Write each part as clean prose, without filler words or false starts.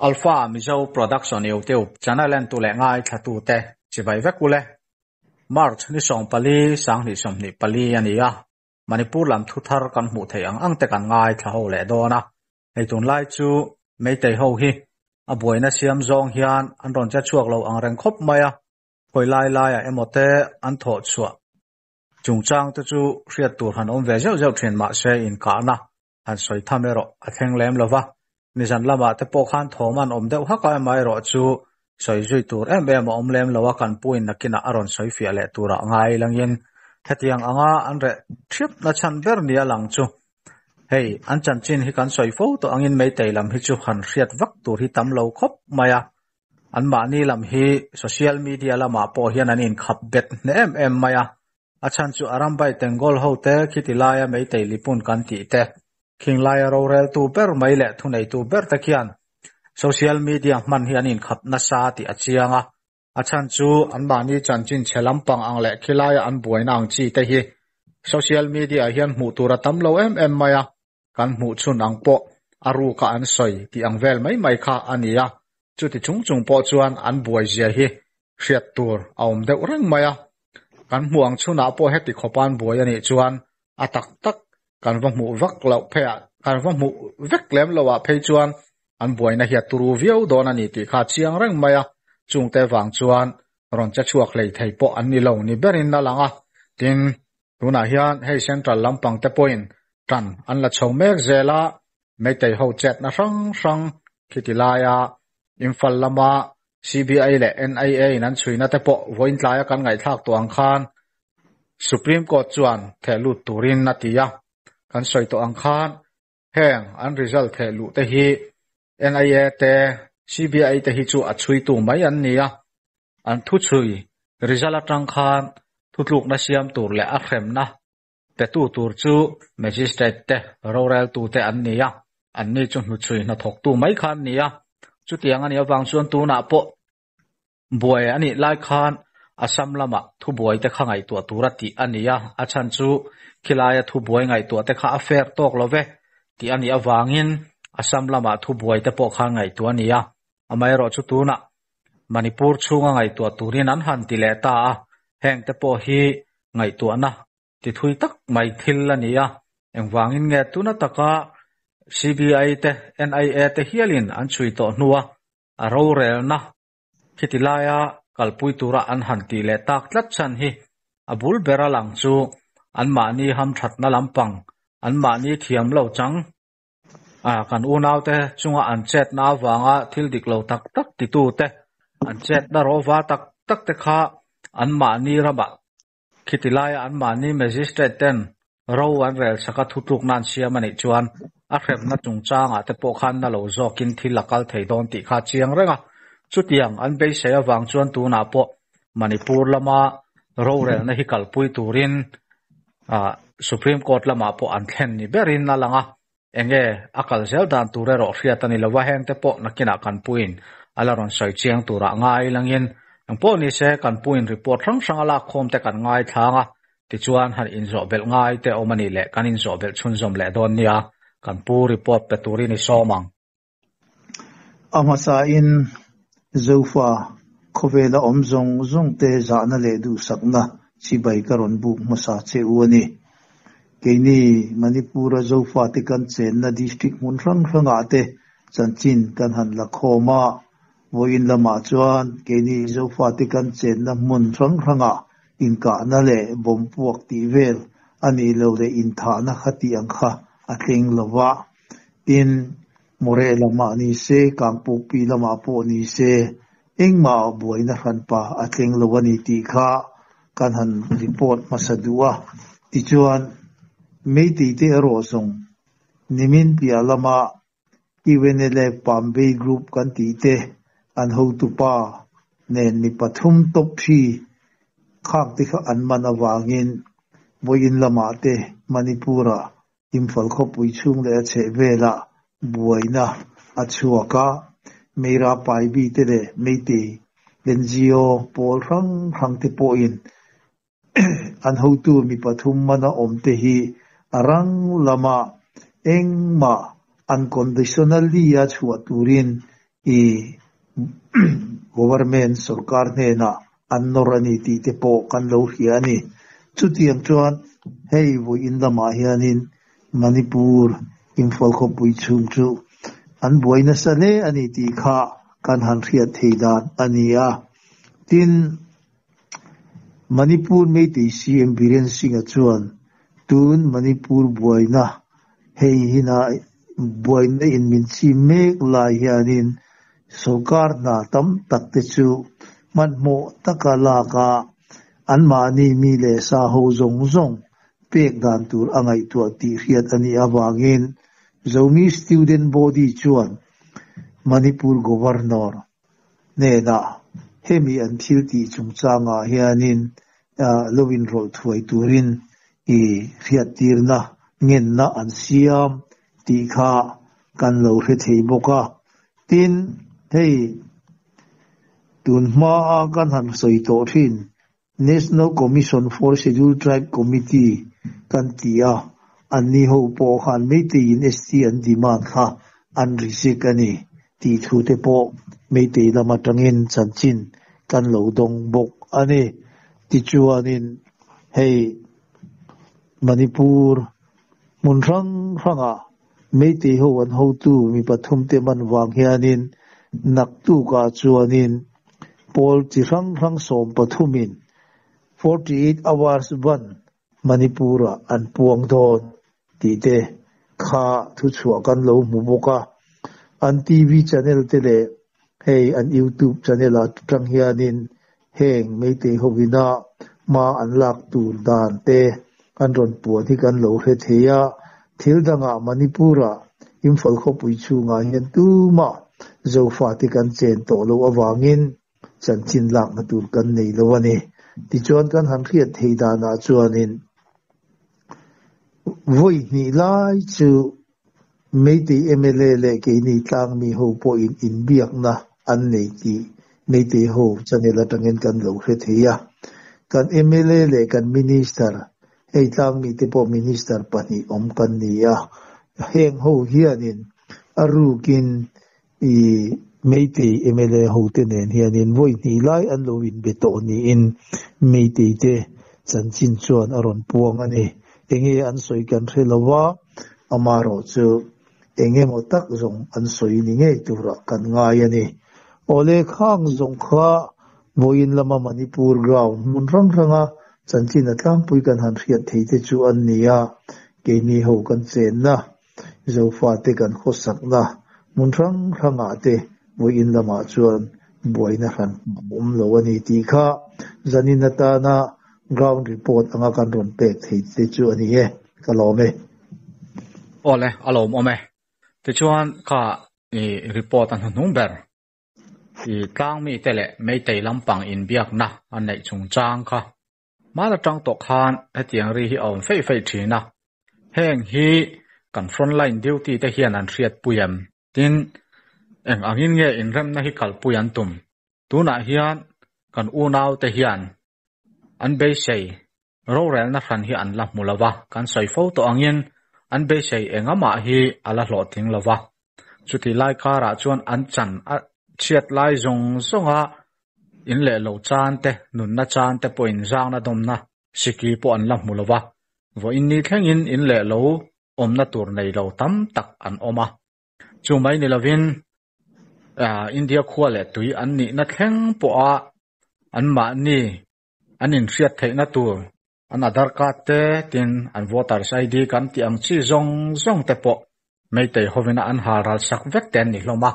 Alpha Mizo Production YouTube channel entu leh ngaithlatute chibai vek ule. March ni 14 2024 a ni a, Manipur lam thu thar kan hmuh theih ang ang te kan ngaithla ho leh dawn a. Hei tunlai chu Meitei ho hi a buaina siam zawng hian an rawn che chhuak lo ang reng khawp mai a, khawi lai laiah emaw te an thawh chhuah chungchang te chu hriat tur han awm ve zeuh zeuh thin mahse inkahna han sawi tham erawh a thleng lem lo va, nizan lamah te pawh khan thawm an awm deuh hak a, amaherawh chu sawi zui tur em em a awm lem lo a, kan puin nakinah a rawn sawi fiah leh turah ngai langin hetiang anga an reh ṭhiap na chhan ber nia lang chu hei an chanchin hi kan sawi fo tawh angin Meitei lam hi chu han hriat vak tur hi tam lo khawp mai a, anmahni lam hi social media lamah pawh hian an inkhap bet hneh em em mai a. A chhan chu Arambai Tengol ho te khiti laia Meitei lipun kan tih te, khing laia roreltu ber mai leh thuneitu ber te khian social media hman hi an inkhap nasa tih a chiang a. A chhan chu anmahni chanchin chhe lampang ang leh khilaia an buaina ang chi te hi social media ah hian hmuh tur a tam lo em em mai a, kan hmuh chhun ang pawh a ruka an sawi tih ang vel mai mai kha a ni a, chuti chung chung pawh chuan an buai zia hi hriat tur a awm deuh reng mai a. Kan hmuh ang chhunah pawh heti khawpa an buai a nih chuan a tak tak kan va hmuh vak loh pheiah kan va hmuh vek lem loh ah phei chuan an buaina hi a turu viau dawn a ni tih kha a chiang reng mai a, chungte vang chuan rawn che chhuak hlei thei pawh an ni lo ni berin a lang a, tin, Tunah hian hei central lampang te pawhin tan an la chho mek zel a, Meitei ho chetna hrang hrang khiti laia Imphal lama CBI leh NIA in an chhuina te pawh vawiin tlaia kan ngaihthlak tawh ang khan Supreme Court chuan theh lut turin a ti a, kan sawi tawh ang khan heng an result theh luh te hi NIA te CBI te hi chu a chhuitu mai an ni a, An thuchhui result atang khan thutlukna siam tur leh a hremna petu tur chu Magistrate te, roreltute an ni a, anni chu hnuchhui hnathawktu mai kha an ni a. Chutiang a nih avang chuan tunah pawh buai a nih lai khan Assam lamah thubuai te kha ngaihtuah tura tih a ni a, a chhan chu khilaia thubuai ngaihtuah te kha a fair tawk lo ve tih a nih avangin Assam lamah thubuai te pawh khan ngaihtuah a ni a. Amaherawhchu tunah Manipur chhunga ngaihtuah turin an han ti leh ta a, heng te pawh hi ngaihtuahna ti thui tak mai thil a ni a, engvangin nge tuna taka CBI te, NIA te hialin an chhui tawh hnua a rorelna khiti laia kalpui tura an han tih leh tak tlat chhan hi a bul bera lang chu anmahni hamthatna lampang, anmahni thiam lo chang A, kan unaute chunga an chetna avanga thil dik lo tak tak titute, an chetna rawva tak tak te kha anmahni ramah khiti laia anmahni magistrate ten ro an rel chaka thutlukna an siam a nih chuan a hremna chungchangah te pawh khan na lo zawkin thil a kal thei dawn tih kha a chiang reng a. Chutiang an beisei avang chuan tunah pawh Manipur lama rorelna hi kalpui turin Supreme Court lamah pawh an thlen ni berin a lang a, enge a kal zel dan tur erawh hriat a ni lo va, hengte pawh nakinah kan puin a la rawn sawi chiang turah ngai langin engpawh ni se kan puin report hrang hrang a lakkhawm te kan ngaithlang a, tichuan han inzawh belh ngai te awm a nih leh kan inzawh belh chhunzawm leh dawn nia, kan pu report pe turin i sawm ang. A hmasain Zofa khawvela awm zawng zawngte zahna leh duhsakna chibai ka rawn buk hmasa che u a ni. Keini Manipur-a Zofate kan chenna district hmun hrang hrangah te chanchin kan han la khawm a, vawiin lamah chuan keini Zofate kan chenna hmun hrang hrangah inkahna leh bomb puak tih vel a nih loh leh inthahna kha tih ang kha a thleng lo va. Tin, Moreh lamah ni se, Kangpukpi lamah pawh ni se, engmah buaina hranpa a tleng lo a ni tih kha kan han report hmasa duh a. Tichuan, Meitei te erawh zawng nimin piah lama UNLF Pambei Group kan tih te an hotupa nen mi pathum top thi khak te kha an man avangin vawiin lamah te Manipur-ah Imphal khawpui chhung leh a chheh velah buaina a chhuak a, Meira Paibi te leh Meitei NGO pawl hrang hrang te pawhin an hotu mi pathum mana awm te hi a rang lama engmah unconditionally a chhuah turin. I government sorkar hnenah an nawr a ni tih te pawh kan lo hria a ni. Chutiang chuan hei vawiin lamah hianin Manipur Imphal khawpui chhung chu an buai nasa hle a ni tih kha kan han hriat thei dan a ni a. Tin, Manipur Meitei CM Biren Singh-a chuan tun Manipur buaina hei hina buaina in min chim mek lai hianin sorkar hna tam tak te chu hmanhmawh taka lak a anmahni mi leh sa ho zawng zawng pek dan tur a ngaihtuah tih hriat a nih avangin Zomi Student Body chuan Manipur Governor hnenah hemi an thil tih chungchangah hianin lo inrawlh thuai turin i hriattirna ngenna an siam tih kha kan lo hre thei bawk a. Tin, hei tun hmaa kan han sawi tawh thin National Commission for Scheduled Tribe Committee kan ti a, anni ho pawh khan Meiteiin ST an demand kha an reject a ni tih thu te pawh Meitei lam atangin chanchin kan lo dawng bawk a ni. Tichuanin hei Manipur hmun hrang hrangah Meitei ho an hotu mi pathum te man vang hianin naktukah chuanin pawl chi hrang hrang 13 in 48 hours ban Manipur-ah an puang dawn tih te kha thuchhuah kan lo hmu bawk a. An TV channel te leh hei an YouTube channel ah tang hianin heng Meitei hovina hma an lak tur dan te an rawn puan hi kan lo hre thei a. Thil dangah Manipur-ah Imphal khawpui chhungah hian tumah Zofate kan chen tawh loh avangin chanchin lakna tur kan nei lo a ni. Tichuan kan han hriat theih danah chuanin vawi hnih lai chu Meitei mla leh keini tlangmi ho pawhin inbiakna an nei tih Meitei ho channel atangin kan lo hre thei a. Kan mla leh kan Minister, hei tlangmi te pawh Minister pahnih awm kan ni a, heng ho hianin a rukin i Meitei mla ho te nen hianin vawi hnih lai an lo inbe tawh niin Meitei te chanchin chuan a rawn puang a ni. Enge an sawi kan hre lo va, amaherawhchu eng emaw tak zawng an sawi ni ngei turah kan ngai a ni. Awle khang zawng kha vawiin lama Manipur ground hmun hrang hranga chanchin a tlangpui kan han hriat thei te chu an ni a, keini ho kan chenna Zofate kan khawsakna hmun hrang hrangah te vawiin lamah chuan buaina hran a awm lo a ni tih kha zanin atana ground report anga kan rawn pek thei te chu a ni e, ka lawm e. Awle, a lawmawm e. Tichuan kha i report a hnuhnung ber i tlangmite leh Meitei lampang inbiakna a neih chungchang kha Hman atang tawh khan hetiang ri hi a awm feih feih thin a, heng hi kan frontline duty te hian an hriatpui em? Tin, eng angin nge inremna hi kalpui an tum? Tunah hian kan unau te hian an beisei rorelna hran hi an la hmu lo va, kan sawi fo tawh angin an beisei engamah hi a la hlawhtling lo va. Chutih lai karah chuan an chan a chhiat lai zawng zawnga In leh lo chan te, nunna chan te pawhin zangna dawmna siki pawh an la hmu lo va, vawiin ni thlengin in leh lo awmna tur nei lo tam tak an awm a. Chu mai ni lovin India khua leh tui an nihna thleng pawha anmahni an inhriat theihna tur an Aadhaar card te tin an voters ID kan tih ang chi zawng zawng te pawh Meitei hovina an hal ral sak vek te an ni hlawm a.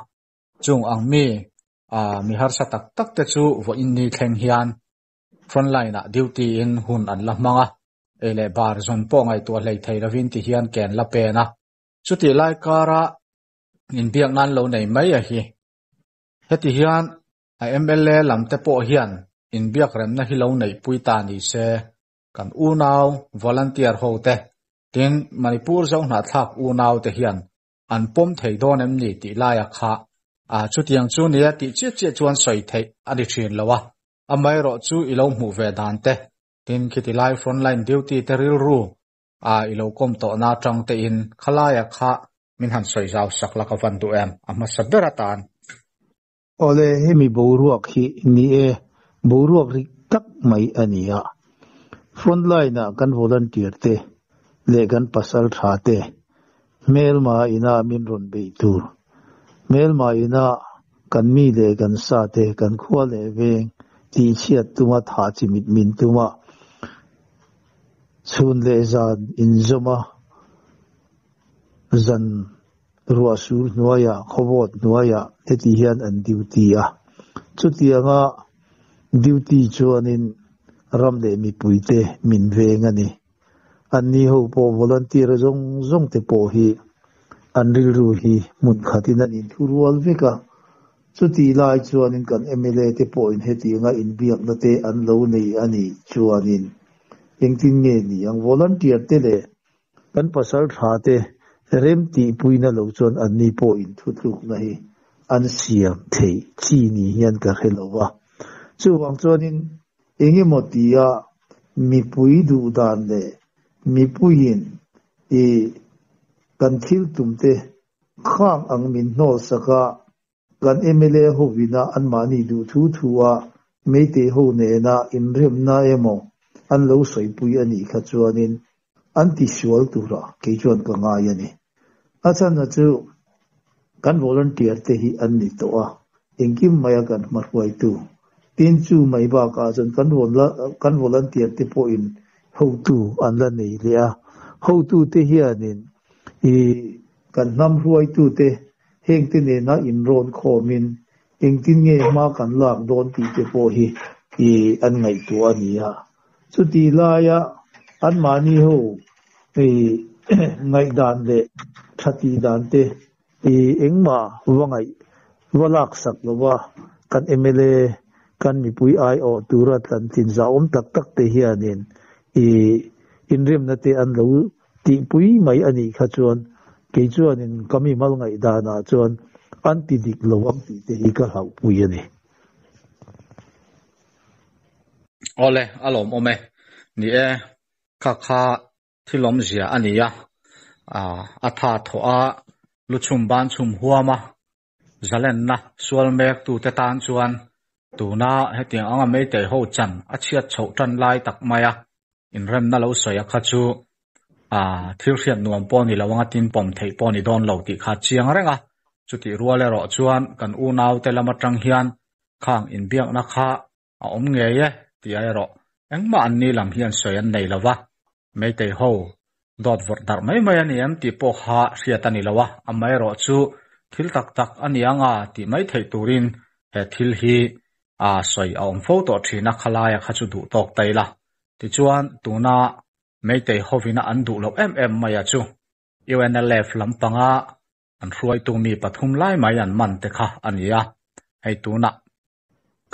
Chung ang mi mi harsa tak tak te chu vawiin ni thleng hian frontline ah duty in hun an la hmang a, ei leh bar zawn pawh ngaihtuah hlei thei lovin ti hian ke an la pen a. Chutih lai kara inbiak nan lo nei mai a hi. Heti hian a mla lam te pawh hian inbiak remna hi lo neihpui ta ni se, kan unau volunteer ho te, tin Manipur Zohnahthlak unau te hian an pawm thei dawn em ni tih laia kha a chutiang chu nia tih chiah chiah chuan sawi theih a ni thin lo a, amaherawh chu i lo hmuh ve dan te, tin khiti lai frontline duty te rilru a i lo kawm tawhna atang te in khalaia kha min han sawi zau sak la ka van duh em a hmasa ber atan. Awle, hemi boruak hi ni e, boruak rik tak mai a ni a. Front line ah kan volunteer te leh kan pasal tha te hmelma ina min rawn beih tur, hmelma ina kan mi leh kan sa te kan khua leh veng tihchhiat tuma thah chimit min tuma chhun leh zan inzawm a zan Ruah sur hnuaiah, khawvawt hnuaiah heti hian an duty a. Chutianga duty chuanin ram leh mipuite min veng a ni. Anni ho pawh volunteer zawng zawng te pawh hi an rilru hi hmun khatin an inthurual vek a. Chutih lai chuanin kan mla te pawhin hetianga inbiakna te an lo nei a nih chuanin engtin nge ni ang volunteer te leh Kan pasal tha te rem tihpuina lo chuan anni pawh inthutlukna hi an siam theih chi ni hian ka hre lo va. Chuvang chuanin engemaw tia mipui duh dan leh mipuiin i kan thil tum te khang ang min hnawl sak a, kan mla hovina anmahni duh thu thu a Meitei ho nena inremna emaw an lo sawipui a nih kha chuanin an tisual tura kei chuan ka ngai a ni. A chhanna chu kan volunteer te hi an ni tawh a, engkim maia kan hmahruaitu. Tin, chu mai bakah chuan kan kan volunteer te pawhin hotu an la nei leh a, hotute hianin i kan hnam hruaitute hengte nena inrawn khawmin Engtin nge hma kan lak dawn tih te pawh hi i an ngaihtuah a ni a. Chutih laia anmahni ho i ngaihdan leh tha tih dan te i engmah va ngaih va laksak lova kan mla kan mipui aiawh tura tlan tlin zahawm tak tak te hianin i inremna te an lo Tihpui mai a nih kha chuan kei chuanin ka mi mal ngaihdanah chuan an ti dik lo ang tih te hi ka hlauhpui a ni. Awle, a lawmawm e. Ni e, kha kha thil awmzia a ni a, a tha thawh a, lu chhum ban chhum huam a, Zalenna sual mektute tan chuan tuna hetiang anga Meitei ho chan a chhiat chhoh tan lai tak maia inremna lo sawi a kha chu thil hriat nuam pawh ni lo anga tin pawm theih pawh ni dawn lo tih kha a chiang reng a. Chutih rual erawh chuan kan unaute lam atang hian khang inbiakna kha a awm ngei e tih erawh engmah an ni lam hian sawi an nei lo va, Meitei ho dawt vawrh darh mai mai a ni em tih pawh kha hriat a ni lo a, amaherawh chu thil tak tak a ni anga tih mai theih turin he thil hi a sawi a awm fo tawh thin a, khalaia kha chu duh tawk ta ila. Tichuan tuna Meitei hovina an duh loh em em maia chu UNLF lampanga an hruaitu mi pathum lai mai an man te kha a ni a, hei tunah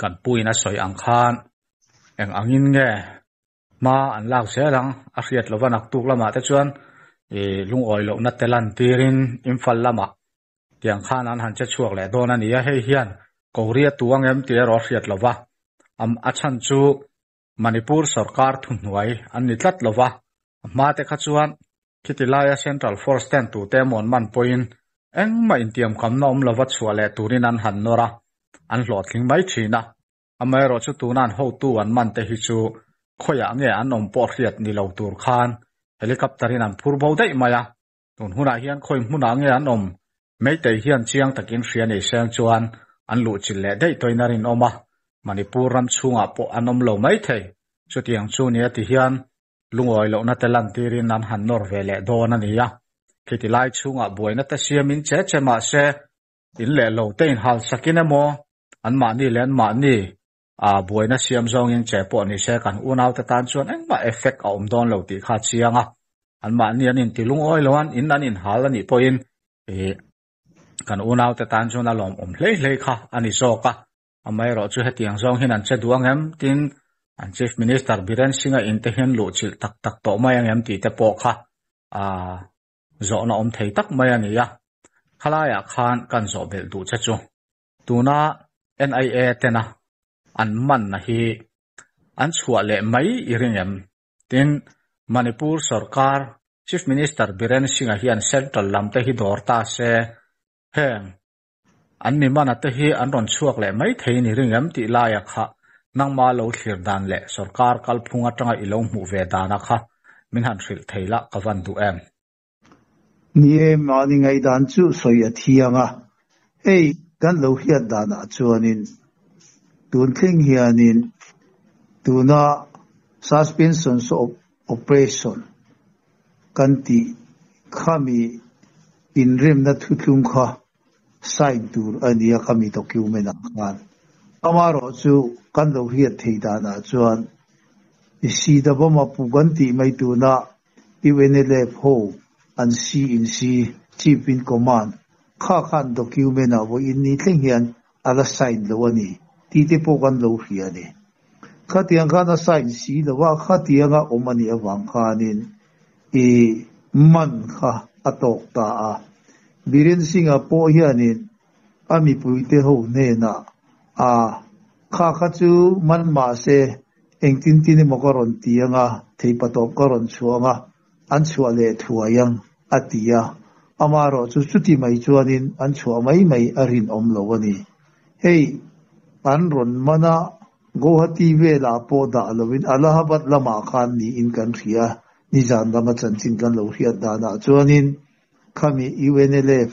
kan puiin a sawi ang khan eng angin nge hma an lak zel ang a hriat lova naktuk lamah te chuan ih lungawi lohna te lan tirin Imphal lamah tiang khan an han che chhuak leh dawn a ni a, hei hian Korea tu ang em tih erawh a hriat lova a chhan chu Manipur sorkar thuhnuai an ni tlat lova, a hma te kha chuan khiti laia Central Force ten tute emaw an man pawhin engmah intiamkamna awm lova chhuah leh turin an han nawr a, an hlawhtling mai thin a. Amaherawhchu chu tuna an hotu an man te hi chu khawiah nge an awm pawh hriat ni lo tur khan helicopter in an phur bo daih mai a, tun hunah hian khawi hmunah nge an awm Meitei hian chiang takin hria nei seng chuan an luhchilh leh daih tawhin a rinawm a, Manipur ram chhungah pawh an awm lo mai thei. Chutiang chu nia ti hian lungawi lohna te lantirin an han nawr ve leh dawn a ni a. Khiti lai chhungah buaina te siamin che che mah se, in leh lo te inhal sakin emaw, anmahni leh anmahni a buaina siam zawngin che pawh ni se kan unaute tan chuan engmah effect a awm dawn lo tih kha a chiang a, anmahni an inti lungawi lo a, in an inhal a nih pawhin ih kan unaute tan chuan a lawmawm hlei hlei kha a ni zawk a, amaherawh chu hetiang zawng hian an che duh ang em tin an Chief Minister Biren Singh-a in te hian luhchilh tak tak tawh mai ang em tih te pawh kha ah zawhna awm thei tak mai a ni a, khalaiah khan kan zawh belh duh che chu. Tuna NIA tena an manna hi an chhuah leh mai i ring em? Tin, Manipur sorkar Chief Minister Biren Singh-a hian Central lam te hi dawr ta se, heng An mi mana te hi an rawn chhuak leh mai thei ni ring em tih laia kha nangma lo thlir dan leh sorkar kalphung atanga i lo hmuh ve dana kha min han hrilh thei la ka van duh em. Ni e, mahni ngaihdan chu sawi a thiang a, hei kan lo hriat danah chuanin tun thleng hianin tuna suspension of operation kan tih khami inremna thuthlung kha sign tur a ni a khami document ah khan. Amaherawhchu kan lo hriat theih danah chuan Sidabama pu kan tih mai tuna UNLF ho an si in si Chief in Command kha khan document ah vawiin ni thleng hian a la sign lo a ni tih te pawh kan lo hria a ni. Khatiang khan a sign si lo a, khatianga awm a nih avang khanin i man kha a tawk ta a. Biren Singh-a pawh hianin a mipuite ho hnenah a kha kha chu man mah se engtin tin emaw ka rawn ti anga, theipatawp ka rawn chhuah anga, an chhuah leh thuai ang a ti a. Amaherawhchu chuti mai chuanin an chhuah mai mai a rinawm lo a ni. Hei an rawn man a, Guwahati velah pawh dah loin Allahabad lamah khan niin kan hria a, nizan lama chanchin kan lo hriat danah chuanin khami UNLF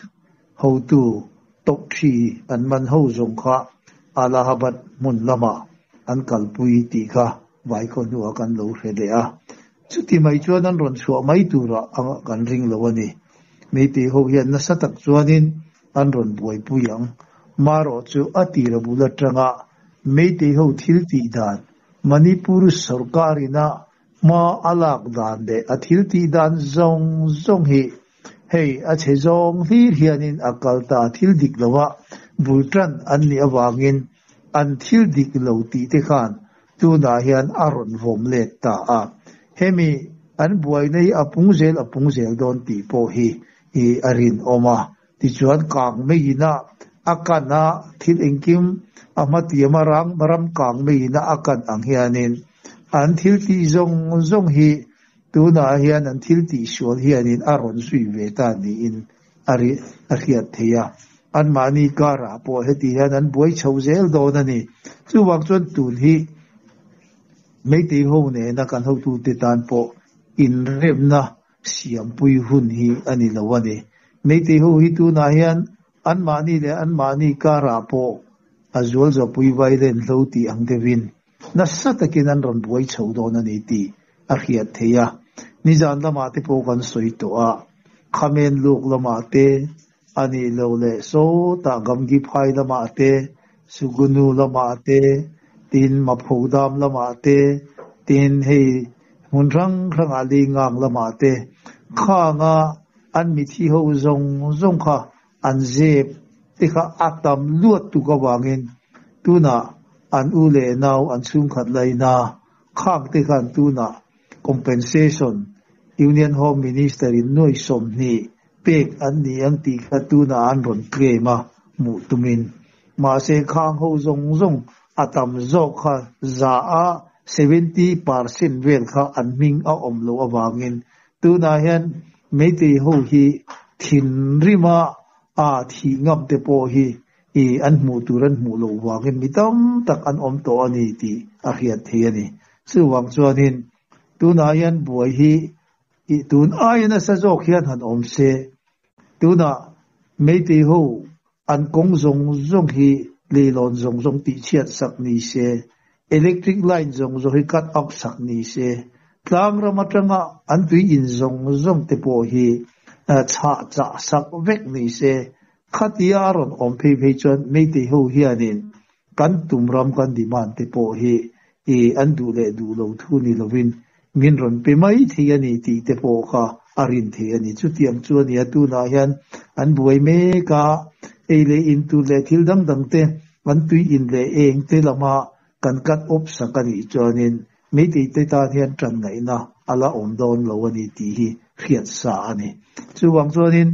hotu top thi an man ho zawng kha Allahabad hmun lamah an kalpui tih kha vaikhaw hnuah kan lo hre leh a. Chuti mai chuan an rawn chhuah mai turah kan ring lo a ni. Meitei ho hian nasa tak chuanin an rawn buaipui ang. Marawh chu a tira bul atanga Meitei ho thil tih dan, Manipur sorkarina hma a lak dan leh a thil tih dan zawng zawng hi hei a chhe zawng hlir hianin a kal ta thil dik lova bul tan an nih avangin an thil dik lo tih te khan tunah hian a rawn vawm let ta a. Hemi an buaina hi a pung zel a pung zel dawn tih pawh hi a rinawm a. Tichuan kang meiin a a kan a, thil engkim a hmatiam a rang ram kang meiin a a kan ang hianin an thil tih zawng zawng hi tunah hian an thil tih sual hianin a rawn zui ve ta niin a a hriat theih a. Anmahni karah pawh heti hian an buai chho zel dawn a ni. Chuvang chuan tun hi Meitei ho nena kan hotute tan pawh inremna siampui hun hi a ni lo a ni. Meitei ho hi tunah hian anmahni leh anmahni karah pawh a zual zawpui vailen hlo tih ang deuhin nasa takin an rawn buai chho dawn a ni tih a hriat theih a. Nizan lamah te pawh kan sawi tawh a, Khamen luk lamah te, a nih loh leh sawtah Gamgi phai lamah te, Sugunu lamah te, tin Maphodam lamah te, tin hei hmun hrang hrangah Lingang lamah te khanga an mithi ho zawng zawng kha an zep te kha a tam luat tuk avangin tunah an u leh nau an chhungkhat laina khang te khan tunah compensation Union Home Minister in nuai 20 pek an ni ang tih kha tunah an rawn claim a hmuh tumin. Mahse khang ho zawng zawng a tam zawk kha za a 70% vel kha an hming a awm loh avangin tunah hian Meitei ho hi thinrima a thih ngam te pawh hi i an hmuh tur an hmuh loh vangin mi tam tak an awm tawh a ni tih a hriat theih a ni. Chuvang chuanin tunah hian buai hi I tun aia nasa zawk hian han awm se, tunah Meitei ho an kawng zawng zawng hi leilawn zawng zawng tihchhiat sak ni se, electric line zawng zawng hi cut off sak ni se, tlang ram atanga an tui in zawng zawng te pawh hi chhah chah sak vek ni se, khatia a rawn awm phei phei chuan Meitei ho hianin kan tum ram kan demand te pawh hi i an duh leh duh lo thu ni lovin min rawn pe mai thei a ni tih te pawh kha a rin thei a ni. Chutiang chu a ni a, tunah hian an buai mek a, ei leh in tur leh thil dang dang te, an tui in leh eng te lama kan cut off sak a nih chuanin Meitei te tan hian tan ngaihna a la awm dawn lo a ni tih hi hriat sa a ni. Chuvang chuanin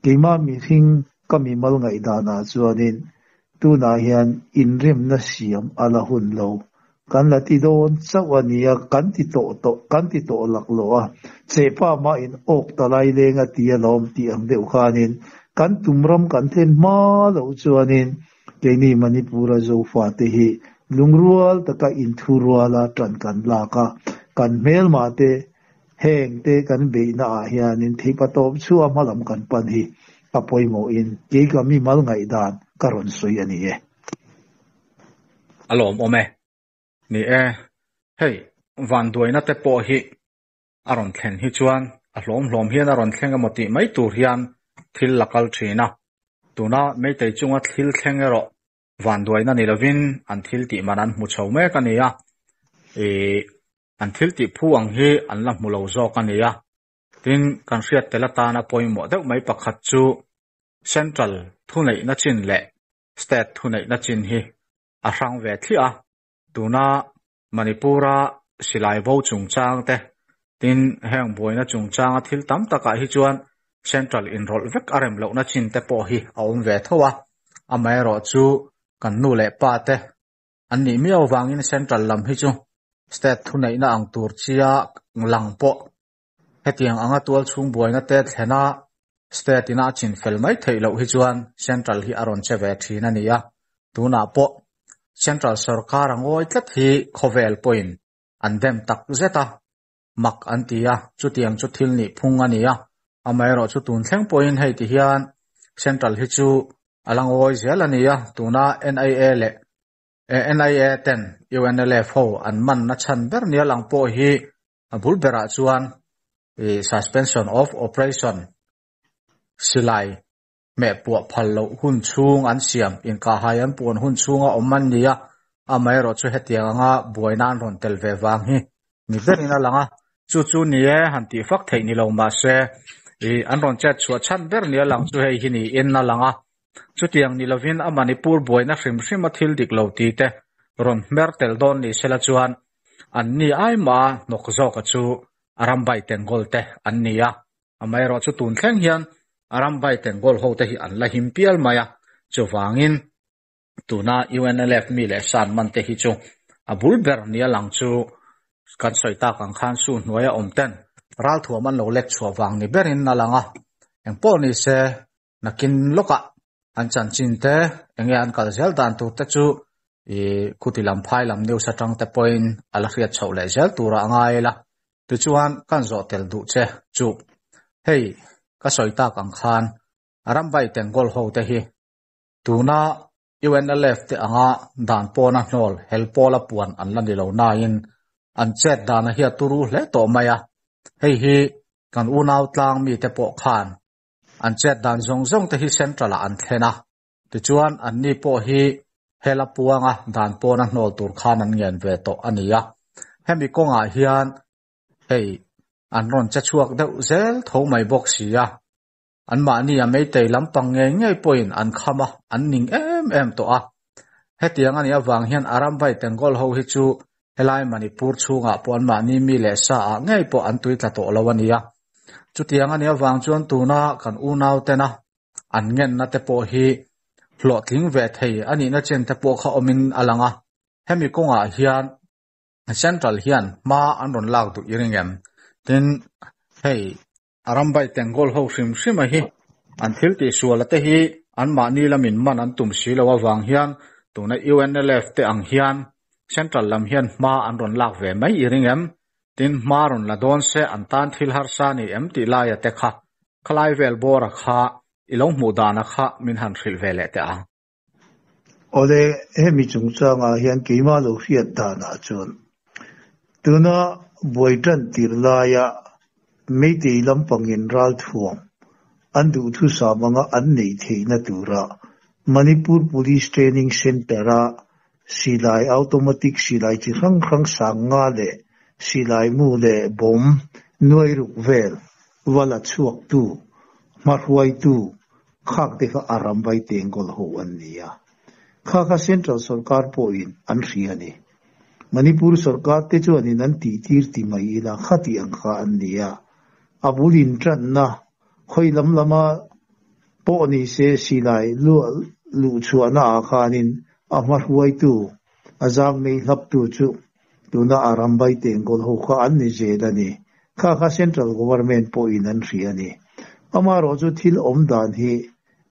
keimah mihring ka mimal ngaihdanah chuanin Tunah hian inremna siam a la hun lo. Kan la ti dawn chauh a nia, kan ti tawh tawh, kan ti tawh lak lo a. Chepa mah in awk ta lai leng a ti alawm tih ang deuh khanin Kan tum ram kan thlen hma loh chuanin keini Manipur-a Zofate hi lungrual taka inthuruala ṭan kan lak a, kan hmelmahte hengte kan beihnaah hianin theihpatawp chhuah hmalam kan pan hi a pawimawhin kei ka mimal ngaihdan ka rawn sawi a ni e. A lawmawm e. Ni e, hei vanduaina te pawh hi a rawn thlen hi chuan a hlawm hlawm hian a rawn thleng emaw tih mai tur hian thil la kal thin a. Tuna Meitei chunga thil thleng erawh vanduaina ni lovin an thil tih man an hmu chho mek a ni a, ih an thil tih phu ang hi an la hmu lo zawk a ni a. Tin, kan hriat tel atana pawimawh deuh mai pakhat chu Central thuneihna chin leh State thuneihna chin hi a hrang ve thliah a. Tuna Manipur-a silai bo chungchang te, tin heng buaina chungchanga thil tam takah hi chuan Central inrawlh vek a rem lohna chin te pawh hi a awm ve tho a. Amaherawhchu kan nu leh pa te an nih miau vangin Central lam hi chu State thuneihna ang tur chia lang pawh hetiang anga tual chhung buaina te thlena State ina a chin fel mai theih loh hi chuan Central hi a rawn che ve thin a ni a. Tunah pawh Central sorkar a ngawi tlat hi khawvel pawhin an dem tak zet a, mak an ti a, chutiang chu thil nih phung a ni a. Amaherawhchu tun thleng pawhin hei ti hian Central hi chu a la ngawi zel a ni a, tuna NIA leh NIA ten UNLF ho an manna chhan ber nia lang pawh hi a bul berah chuan suspension of operation silai hmeh puah phal loh hun chhung an siam inkahhai an puan hun chhunga awm an ni a, amaherawhchu hetiang anga buaina an rawn tel ve vang hi ni berin a lang a, chu chu ni e han tih fak theih ni lo mahse ih an rawn chet chhuah chhan ber nia lang chu hei hi niin a lang a, chutiang ni lovin a Manipur buaina hrim hrim a thil dik lo ti te rawn hmer tel dawn ni sela chuan an ni ai mah a hnawk zawka chu a ram bai tengkawl te an ni a, amaherawhchu tun thleng hian a ram bai tengkawl ho te hi an la him pial mai a, chuvangin Tuna UNLF mi leh san man te hi chu a bul ber nia lang chu kan sawi tak ang khan su hnuaia awm ten ralthuam an lo lek chhuah vang ni berin a lang a, engpawh ni se nakin lawkah an chanchin te enge an kal zel dan tur te chu ih khuti lam phai lam news atang te pawhin a la hriat chhoh leh zel turah a ngai la. Tichuan kan zawh tel duh che chu hei ka sawi tak ang khan Rambai Tengkawl ho te hi Tuna UNLF te anga dan pawna hnawl hel pawla puan an la ni lo nain an chet dana hi a turu hle tawh mai a, hei hi kan unau tlang mite pawh khan an chet dan zawng zawng te hi Central ah an thlen a, tichuan anni pawh hi hela puanga dan pawna hnawl tur khan an ngen ve tawh a ni a, hemi kawngah hian hei an rawn che chhuak deuh zel tho mai bawk si a. Anmahni a Meitei lampang ngei ngei pawhin an kham a, an ning em em tawh a. Hetiang a nih avang hian Arambai Tengkawl ho hi chu helai Manipur chhungah pawh anmahni mi leh sa ah ngei pawh an tui tla tawh lo a ni a. Chutiang a nih avang chuan tuna kan unau tena an ngenna te pawh hi hlawhtling ve thei a nihna chen te pawh kha awmin a lang a. Hemi kawngah hian Central hian hma an rawn lak duh i ring em? Tin, hei A rambai Tengkawl ho hrim hrim a hi an thil tih sual a te hi an mahni lamin man an tum si lo avang hian tuna UNLF te ang hian Central lam hian hma an rawn lak ve mai i ring em? Tin hma rawn la dawn se an tan thil harsa ni em tih laia te kha khalai vel bawra kha i lo hmuh dana kha min han hrilh ve leh teh ang. Awle, hemi chungchangah hian keimah lo hriat danah chuan tuna buai tan tir laia Meitei lampangin ralthuam an duhthusam anga an neih theihna tura Manipur Police Training Centre-a silai automatic silai chi hrang hrang sang nga leh silai mu leh bomb nuai ruk vel va la chhuaktu, hmahruaitu Khak te kha a ram vai tengkawl ho an ni a. Kha kha Central sorkar pawhin an hria a ni. Manipur sorkar te chuanin an tihtir ti mai ila kha tih ang kha an ni a. A bul intranna khawi lam lama pawh ni se silai luh chhuahna ah khanin a hmahruaitu, a zang nei hlaptu chu tuna a ram vai tengkawl ho kha an ni zel a ni. Kha kha Central Government pawhin an hria a ni. Amaherawhchu thil awm dan hi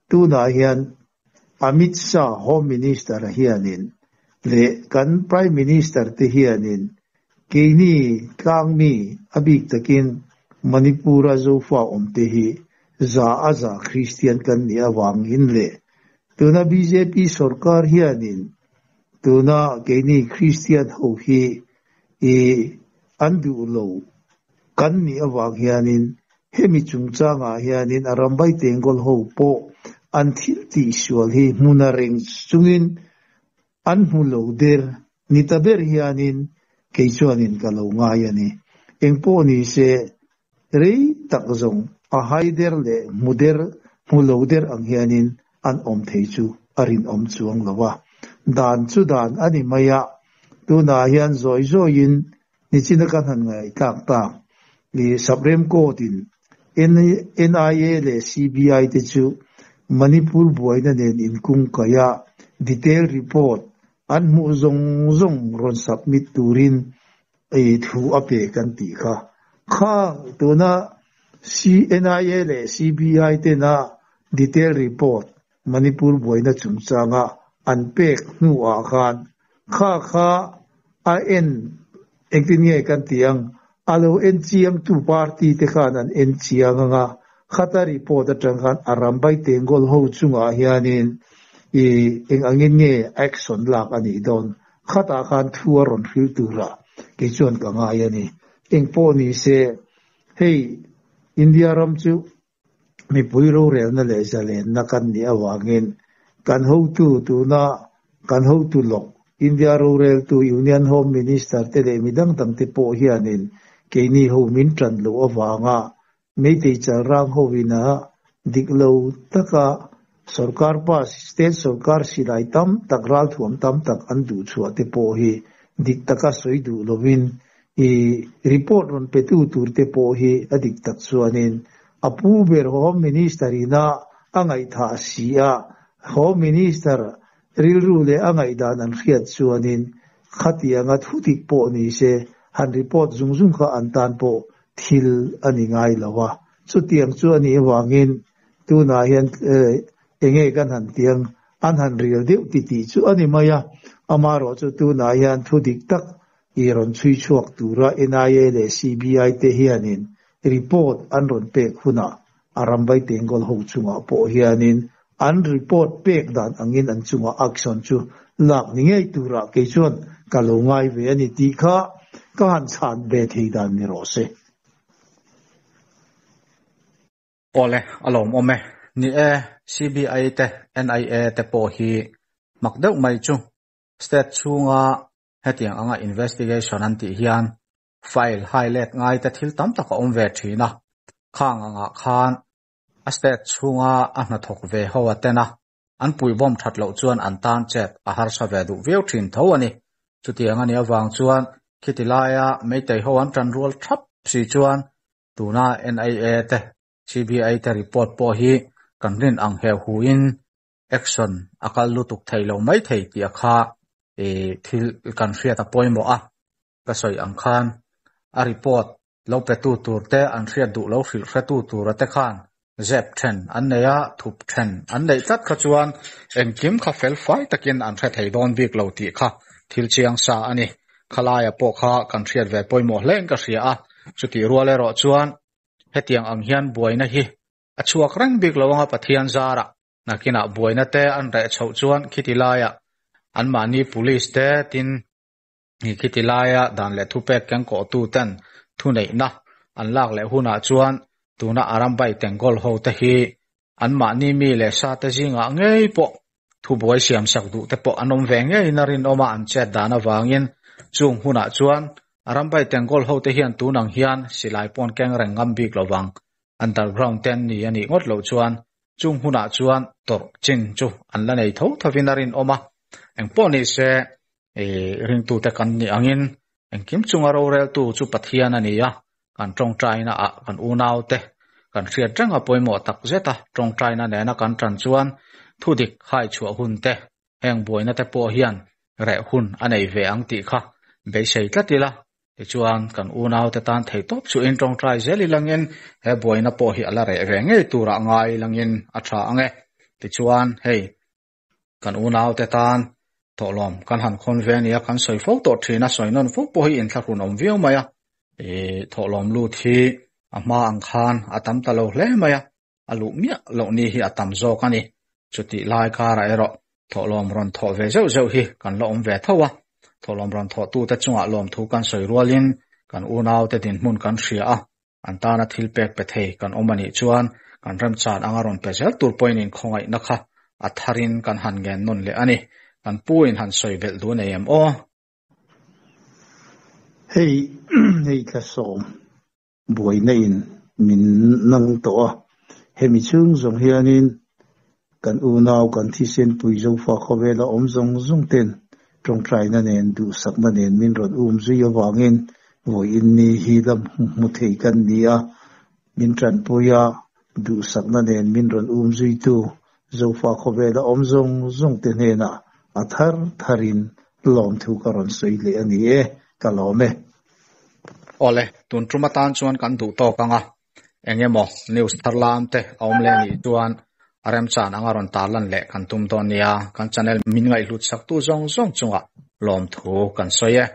Tunah hian Amit Shah Home Minister hianin leh kan Prime Minister te hianin keini tlangmi a bik takin Manipur-a Zofa awmte hi za a za Kristian kan nih avangin leh tuna bjp sorkar hianin tuna keini Kristian ho hi i an duh lo kan nih avang hianin hemi chungchangah hianin a rambai tengkawl ho pawh an thil tih sual hi hmuna reng chungin an hmu lo der ni ta ber hianin kei chuanin ka lo ngai a ni. Engpawh ni se rei tak zawng a hai der leh hmu der hmu lo der ang hianin an awm thei chu a rinawm chuang lo a. Dan chu dan a ni mai a, tunah hian zawi zawiin nichina kan han ngaihtlak tak i Supreme Court in NIA leh CBI te chu Manipur buaina nen inkungkaih a detail report an hmuh zawng zawng rawn submit turin i thu a pe kan tih kha. Khang tuna NIA leh CBI tena detail report Manipur buaina chungchanga an pek hnuah khan kha kha a en engtin nge kan ti ang, a lo en chiangtu party te khan an en chiang anga khata report atang khan a rambai tengkawl ho chungah hianin i eng angin nge action lak a nih dawn khatah khan thu a rawn hril turah kei chuan ka ngai a ni. Engpawh ni se hei India ram chu mipui rorelna leh zalenna kan nih avangin kan hotu tuna kan hotu lawk India roreltu Union Home Minister te leh midang dangte pawh hianin keini ho min tan loh avanga Meitei chalrang hovina dik lo taka sorkar pass state sorkar silai tam tak ralthuam tam tak an duh chhuah te pawh hi dik taka sawi duh lovin i report rawn petu tur te pawh hi a dik tak chuanin a pu ber Home Minister ina a ngaihthah si a, Home Minister rilru leh a ngaihdan an hriat chuanin khatianga thu dik pawh ni se han report zung zung kha an tan pawh thil a ni ngai lo a. Chutiang chu a nih avangin tunah hian enge kan han tiang an han ril deuh titih chu a ni mai a, amaherawhchu tunah hian thu dik tak i rawn chhui chhuak tura NIA leh CBI te hianin report an rawn pek hunah a rambai tengkawl ho chungah pawh hianin an report pek dan angin an chungah action chu lak ni ngei turah kei chuan ka lo ngai ve a ni tih kha ka han chhan ve thei dan ni rawh se. Awle, a lawmawm e. Ni e, CBI te, NIA te pawh hi mak deuh mai chu state chhunga Hetiang anga investigation an tih hian file hai let ngai te thil tam tak a awm ve thin a, khang angah khan a state chhunga a hnathawk ve ho a ten a, an puibawm that loh chuan an tan chet a harsa ve duh viau thin tho a ni. Chutiang a nih avang chuan khiti laia Meitei ho an tan rual thap si chuan tuna NIA te CBI te report pawh hi kan rin ang heuh huin action a kal lutuk thei lo mai thei tih a kha thil kan hriat a pawimawh a, ka sawi ang khan a report lo petu tur te an hriat duh lo hrilh hretu tura te khan zep then an nei a, thup then an neih tlat kha chuan engkim kha fel fai takin an hre thei dawn bik lo tih kha thil chiang sa a ni. Khalaia pawh kha kan hriat ve pawimawh hlein ka hria a, chutih rual erawh chuan hetiang ang hian buaina hi A chhuak reng bik lo anga Pathian zarah nakinah buaina te an reh chhoh chuan khiti laiah anmahni police te tin khiti laia dan leh thupek kengkawhtu ten thuneihna an lak leh hunah chuan tuna Arambai Tengkawl ho te hi anmahni mi leh sa te zingah ngei pawh thubuai siamsak duh te pawh an awm ve ngeiin a rinawm a an chet dan avangin chung hunah chuan Arambai Tengkawl ho te hian tunang hian silai pawn keng reng ngam bik lovang. Underground te an ni a nih ngawt loh chuan chung hunah chuan tawrh chin chu an la nei tho thovin a rinawm a. Engpawh ni se ringtute kan nih angin engkim chunga roreltu chu Pathian a ni a, kan tawngtaina ah kan unaute kan hriat reng a pawimawh tak zet a, tawngtaina nena kan tan chuan thudik hai chhuah hun te heng buaina te pawh hian reh hun a nei ve ang tih kha beisei tlat ila. Tichuan, kan unaute tan thei tawp chu in tawngtai zel ilangin he buaina pawh hi a la reh ve ngei turah ngai ilangin a tha ang e. Tichuan, hei, kan unaute tan thawhlawm kan han khawn ve a nia, kan sawi fo tawh thin a, sawi nawn fo pawh hi inthlahrun awm viau mai a. Ih, thawhlawm lut hi a hma ang khan a tam ta lo hle mai a, a luh miah loh ni hi a tam zawk a ni. Chutih lai karah erawh thawhlawm rawn thawh ve zeuh zeuh hi kan la awm ve tho a, thawhlawm rawn thawhtute chungah lawmthu kan sawi rualin kan unaute dinhmun kan hria a, An tana thil pek pe thei kan awm a nih chuan kan remchan anga rawn pe zel tur pawhin inkhawngaihna kha a tharin kan han ngen nawn leh a ni. Kan pu in han sawi belh duh nei em aw? Hei hei thlasawm buaina in min nang tawh a, hemi chhung zawng hianin kan unau kan thisen pui Zofa khawvela awm zawng zawng ten Tawngtaina nen duhsakna nen min rawn um zui avangin vawiin ni hi la hmu thei kan ni a, min tanpui a, duhsakna nen min rawn um zuitu Zofa khawvela awm zawng zawng te hnenah a thar tharin lawmthu ka rawn sawi leh a ni e, ka lawm e. Awle, tun tum atan chuan kan duh tawk ang a, eng emaw news thar lam te a awm leh anih chuan a remchan anga rawn tarlan leh kan tum dawn nia, kan channel min ngaihhlut saktu zawng zawng chungah lawmthu kan sawi e.